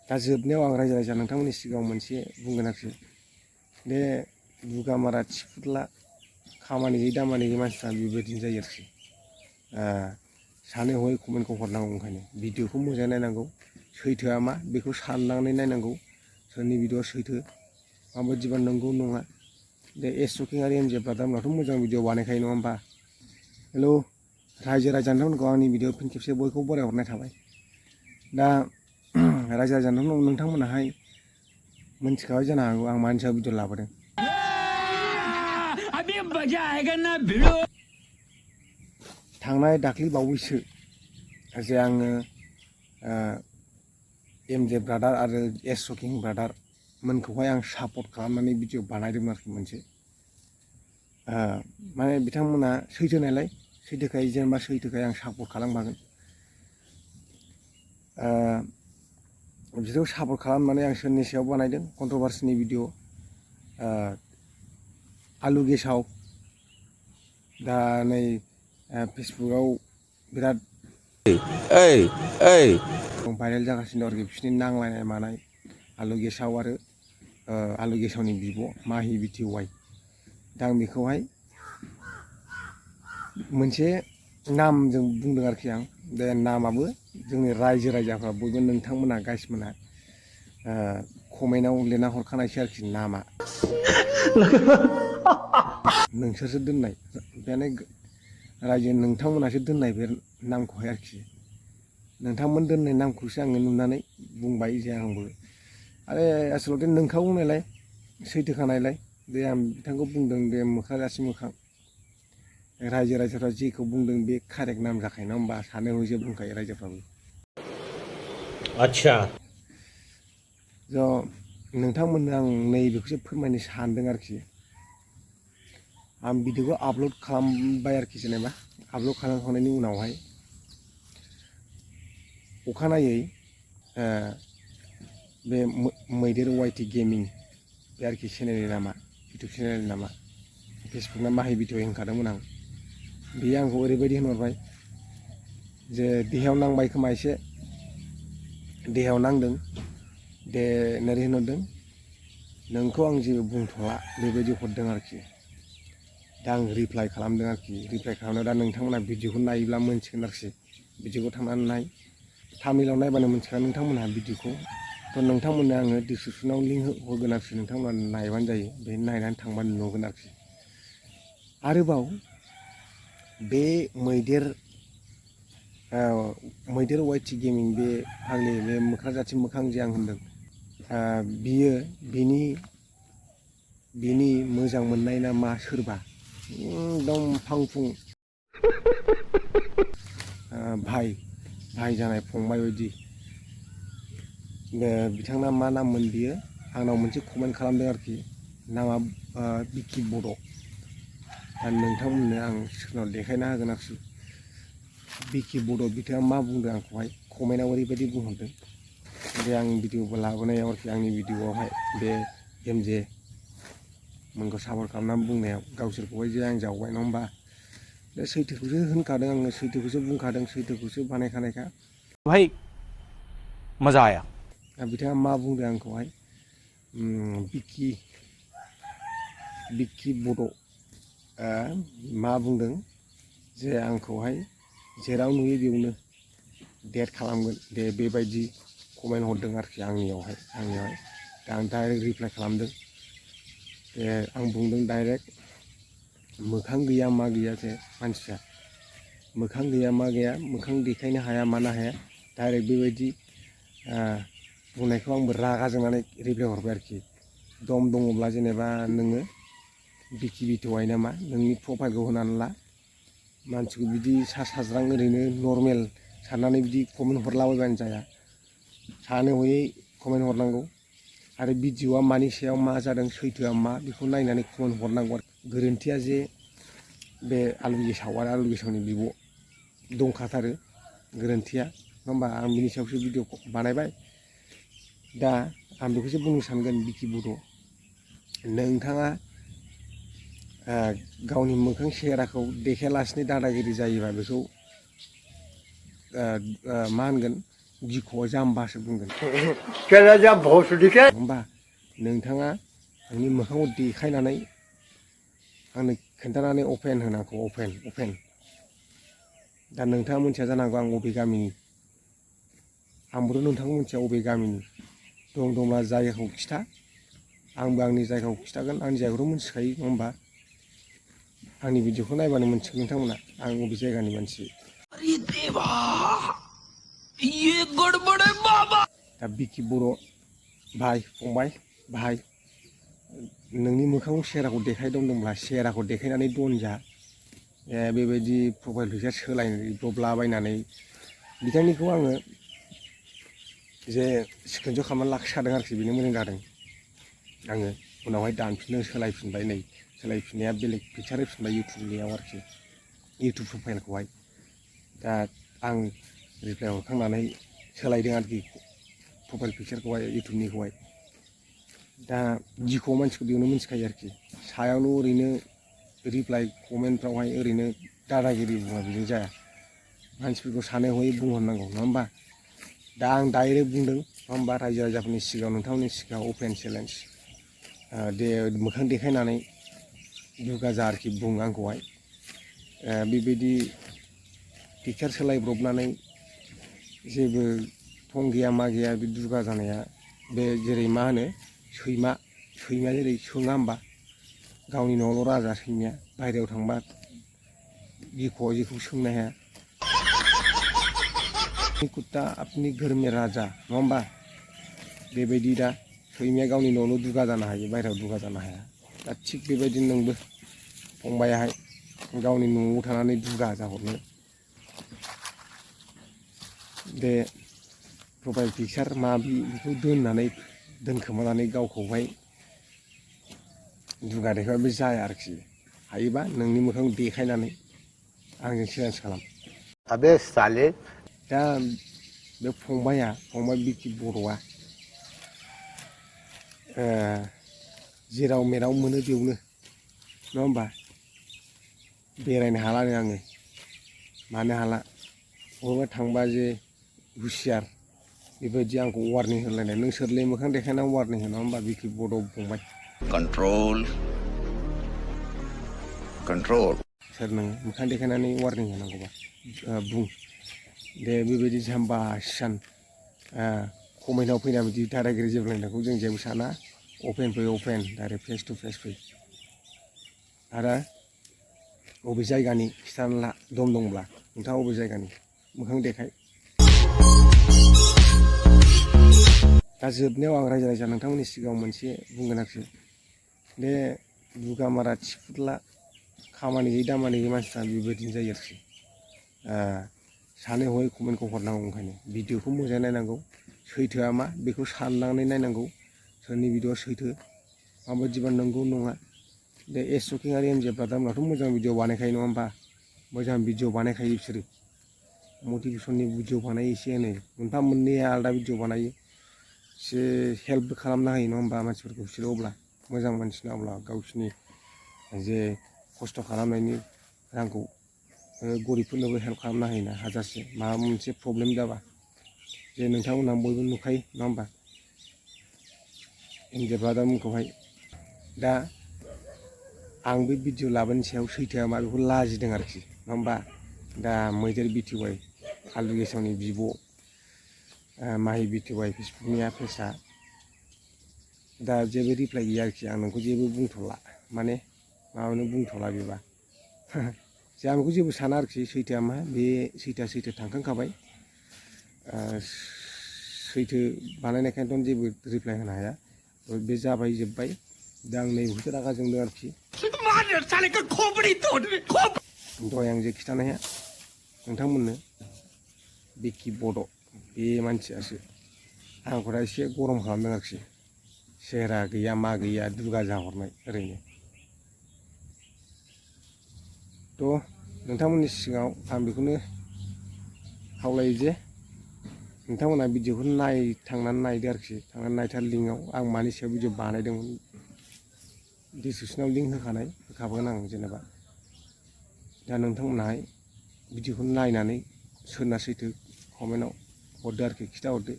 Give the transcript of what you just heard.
दा जोबनायाव आं रायजो राजा नोंथांमोननि सिगाङाव मोनसे बुंगोन आरोखि बे दुगामारा थिफुला खामानि गैयै दामानि गैयै मानसिफ्रा बेबायदिनो जायो आरोखि सानै हयै कमेन्टखौ हरनांगौ ओंखायनो भिडिअखौ मोजाङै नायनांगौ सैथोआ मा बेखौ साननानै नायनांगौ सोरनि भिडिअआ सैथो माबायदिबा नंगौ नङा बे एसकिं आरो एमजे ब्रादारमोनाथ' मोजां भिडिअ बानायखायो नङा होमबा हेलौ रायजो राजा नोंथांमोनखौ आंनि भिडिअ फिन खेबसे बयखौबो बरायहरनाय थाबाय दा रायजो राजा नोंथांमोनाहाय मोनथिखाबाय जानो हागौ आं मानि सायाव भिडिअ लाबोदों थांनाय दाख्लै बावैसो जे आङो एमजे ब्रादार आरो एसकिं ब्रादार मोनखौहाय आं सापर्ट खालामनानै भिडिअ बानायदोंमोन आरोखि मोनसे माने बिथांमोना सैथो नालाय सैथोखाय जेनेबा सैथोखाय आं सापर्ट खालामखागोन बिदिखौ सापर्ट खालामनानै आं सोरनि सायाव बानायदों कन्ट्रभार्सिनि भिडिअ आलु गेसाव दा नै फेसबुकाव बिराद भाइरेल जागासिनो दं आरोखि बिसोरनि नांलायनाय मानाय आलु गेसाव आरो आलु गेसावनि बिब' माहि बिटिवाइ दा आं बेखौहाय मोनसे नामजों बुंदों आरोखि आं बे नामाबो जोंनि रायजो राजाफ्रा बयबो नोंथांमोना गाइसमोना कमेन्टआव लिरना हरखानायसै आरोखि नामा नोंसोरसो दोननाय बेनो रायजो नोंथांमोनासो दोननाय बे नामखौहाय आरोखि नोंथांमोन दोननाय नामखौसो आङो नुनानै बुंबाय जे आंबो आरो आसलथे नोंखा बुंनायलाय सैथोखानायलाय दे आं बिथांखौ बुंदों दे मोखां जासि मोखां रायजो राजाफ्रा जेखौ बुंदों बे कारेक्ट नाम जाखायो नङा होमबा सानै हयसो बुंखायो रायजोफ्राबो आच्छा ज' नोंथांमोननो आं नैबेखौसो फोरमायनो सानदों आरोखि आं भिडिअखौ आपल'ड खालामबाय आरोखि जेनेबा आपल'ड खालामखांनायनि उनावहाय अखानायै बे मैदेर वाइटि गेमिं बे आरोखि चेनेलनि नामा इउटुब चेनेलनि नामा फेसबुकना माहि भिडिअ होनखादोंमोन आं बेयो आंखौ ओरैबायदि होनहरबाय जे देहायाव नांबाय खोमा एसे देहायाव नांदों दे नोरै होनहरदों नोंखौ आं जेबो बुंथ'ला बेबायदि हरदों आरोखि दा आं रिप्लाइ खालामदों आरोखि रिप्लाइ खालामनायाव दा नोंथांमोना भिडिअखौ नायोब्ला मोनसिगोन आरोखि भिडिअखौ थांनानै नाय थामिलाव नायबानो मोनथिगोन नोंथांमोनहा भिडिअखौ थ' नोंथांमोननो आङो डिसक्रिपसनाव लिंक होगोन आरोखि नोंथांमोना नायबानो जायो बे नायनानै थांबानो नुगोन आरोखि आरोबाव बे मैदेर वाइटि गेमिं बे फाग्लि बे मोख्रा जाथि मोखां जे आं होनदों बियो बिनि मोजां मोननाय ना मा सोरबा एकदम फांफुं भाइ जानाय फंबाय बायदि बिथांना मा नाममोन बियो आंनाव मोनसे कमेन्ट खालामदों आरोखि नामा बिकि बड' दा नोंथांमोननो आं सोरनाव देखायना होगोन आरोखि बिकि बड' बिथाङा मा बुंदों आंखौहाय कमेन्टआव ओरैबायदि बुंहरदों जे आं भिडिअबो लाबोनायाव आरोखि आंनि भिडिअआवहाय बे एमजे मोनखौ सापर्ट खालामनानै बुंनायाव गावसोरखौहाय जे आं जावबाय नङा होमबा बे सैथोखौसो होनखादों आङो सैथोखौसो बुंखादों सैथोखौसो बानायखानायखा भाई मजा आया बिथाङा मा बुंदों आंखौहाय बिकि बड' मा बुंदों जे आंखौहाय जेराव नुयो बेयावनो डेट खालामगोन दे बेबायदि कमेन्ट हरदों आरोखि आंनियावहाय दा आं डाइरेक्ट रिप्लाइ खालामदों आं बुंदों डाइरेक्ट मोखां गैया मा गैया जे मानसिया मोखां गैया मा गैया मोखां देखायनो हाया मानो हाया डाइरेक्ट बेबायदि बुंनायखौ आंबो रागा जोंनानै रिप्लाइ हरबाय आरोखि दम दङब्ला जेनेबा नोङो बिकि बिटिवाइ नामा नोंनि प्रफाइलखौ होनानै ला मानसिखौ बिदि सा साज्रां ओरैनो नर्मेल साननानै बिदि कमेन्ट हरलाबायबानो जाया सानै हयै कमेन्ट हरनांगौ आरो भिडिअआ मानि सायाव मा जादों सैथोआ मा बेखौ नायनानै कमेन्ट हरनांगौ गोरोन्थिया जे बे आलु गेसाव आरो आलु गेसावनि बिब' दंखाथारो गोरोन्थिया नङा होमबा आं बिनि सायावसो भिडिअ बानायबाय दा आं बेखौसो बुंनो सानगोन बिकि बड' नोंथाङा गावनि मोखां सेहेराखौ देखायालासिनो दादागिरि जायोबा बेखौ मा होनगोन गिख'आ जाम्बासो बुंगोन केराजा भसुदिके होमबा नोंथाङा आंनि मोखाङाव देखायनानै आंनो खोन्थानानै अपेन होनांगौ अपेन दा नोंथाङा मिथिया जानांगौ आं अबे गामिनि आंबोथ' नोंथांखौ मिथिया अबे गामिनि दंब्ला जायगाखौ खिथा आंबो आंनि जायगाखौ खिथागोन आंनि जायगाखौथ' मिथिखायो नङा होमबा आंनि भिडिअखौ नायबानो मिथिगोन नोंथांमोना आं अबे जायगानि मानसि दा बिकि बर' भाइ फंबाय भाइ नोंनि मोखाङाव सेहेराखौ देखायदोंब्ला सेहेराखौ देखायनानै दनजा बेबायदि प्रफाइल पिकचार सोलायब्रबलाबायनानै बिथांनिखौ आङो जे स्क्रिनशट खालामनानै लाखिखादों आरोखि बेनो मोजां जादों आङो उनावहाय दानफिननो सोलायफिनबाय नै सोलायफिननाया बेलेग पिकचार होफिनबाय इउटुबनियाव आरोखि इउटुब प्रफाइलखौहाय दा आं रिप्लाइ हरखांनानै सोलायदों आरोखि प्रफाइल पिकचारखौहाय इउटुबनिखौहाय दा जिखौ मानसिखौ बेयावनो मिथिखायो आरोखि सायावल' ओरैनो रिप्लाइ कमेन्टफ्रावहाय ओरैनो दादागिरि बुङा बिजों जाया मानसिफोरखौ सानै हयै बुंहरनांगौ नङा होमबा दा आं डाइरेक्ट बुंदों नङा होमबा रायजो राजाफोरनि सिगाङाव नोंथांमोननि सिगाङाव अपेन चेलेन्ज दे मोखां देखायनानै दुगा जा आरोखि बुं आंखौहाय बेबायदि पिकचार सोलायब्रबनानै जेबो थं गैया मा गैया बे दुगा जानाया बे जेरै मा होनो सैमाया जेरै सोङा होमबा गावनि न'आवल' राजा सैमाया बाहेरायाव थांबा गिख'आ जेखौ सोंनो हाया कुत्ता अपनी घर में राजा नङा होमबा बेबायदि दा सैमाया गावनि न'आवल' दुगा जानो हायो बाहेरायाव दुगा जानो हाया दा थिग बेबायदिनो नोंबो फंबायाहाय गावनि न'आव थानानै दुगा जाहरनो बे प्रफाइल पिकचार बेखौ दोनखोमानानै गावखौहाय दुगा देखायबा बे जाया आरोखि हायोबा नोंनि मोखां देखायनानै आंजों चेलेन्ज खालाम अबे साले दा बे फंबाय बिकि बर'आ जेराव मेराव मोनो बेयावनो नङा होमबा बेरायनो हालानो आङो मानो हाला बबेबा थांबा जे हुसियार बेबायदि आंखौ वार्निं होलायनाय नों सोरलै मोखां देखायनानै वार्निं होना होमबा बिकि बर' फंबाय कंट्रोल सोर नोङो मोखां देखायनानै वार्निं होनांगौबा बुं दे बेबायदि जाम्बा सियान कमेन्टआव फैना बिदि दादागिरि जेब्लायनायखौ जों जेबो साना अपेन फै अपेन डाइरेक्ट फेस टु फेस फै आरो अबे जायगानि खिथाना ला दंब्ला नोंथाङा अबे जायगानि मोखां देखाय दा जोबनायाव आं रायजो राजा नोंथांमोननि सिगाङाव मोनसे बुंगोन आरोखि बे दुगामारा थिफुदला खामानि गैयै दामानि गैयै मानसिफ्रा बेबायदिनो जायो आरोखि सानै हयै कमेन्टखौ हरनांगौ ओंखायनो भिडिअखौ मोजाङै नायनांगौ सैथोआ मा बेखौ साननानै नायनांगौ सोरनि भिडिअआ सैथो माबायदिबा नंगौ नङा बे एस शकिं आरो एम जे ब्रादारमोनाथ' मोजां भिडिअ बानायखायो नङा होमबा मोजां भिडिअ बानायखायो बिसोरो मटिभेसननि भिडिअ बानायो एसे एनै मोनफा मोननैया आलादा भिडिअ बानायो एसे हेल्पबो खालामना होयो नङा होमबा मानसिफोरखौ बिसोरो अब्ला मोजां मानसिना अब्ला गावसिनि जे खस्थ' खालामनायनि रांखौ गरिबफोरनोबो हेल्प खालामना होयोना हाजारसे माबा मोनसे प्रब्लेम जाबा जे नोंथांमोनहा बयबो नुखायो नङा होमबा एम जे ब्रादारमोनखौहाय दा आं बे भिडिअ लाबोनायनि सायाव सैथोआ मा बेखौ लाजिदों आरोखि नङा होमबा दा मैदेर बिटिवाइ आलु गेसावनि बिब' माहि बिटिवाइ फेसबुकनिया फेसा दा जेबो रिप्लाइ गैया आरोखि आं नोंखौ जेबो बुंथ'ला माने माबानो बुंथ'ला बेबा जे आं बेखौ जेबो साना आरोखि सैथोआ मा बे सैथोआ सैथो थांखांखाबाय सैथो बानायनायखायनोथ' जेबो रिप्लाइ होनो हाया बे जाबाय जोब्बाय दा आं नैबेखौसो रागा जोंदों आरोखि दहाय आं जे खिथानाया नोंथांमोननो बिकि बड' बे मानसियासो आंखौ दा एसे गरम खालामदों आरोखि सेहेरा गैया मा गैया दुगा जाहरनाय ओरैनो थ' नोंथांमोननि सिगाङाव आं बेखौनो खावलायो जे नोंथांमोना भिडिअखौ थांनानै नायदो आरोखि थांनानै नायथार लिंकआव आं मानि सायाव भिडिअ बानायदोंमोन डिसक्रिपसनाव लिंक होखागोन आं जेनेबा दा नोंथांमोनाहाय भिडिअखौ नायनानै सोरना सैथो कमेन्टआव हरदो आरोखि खिथाहरदो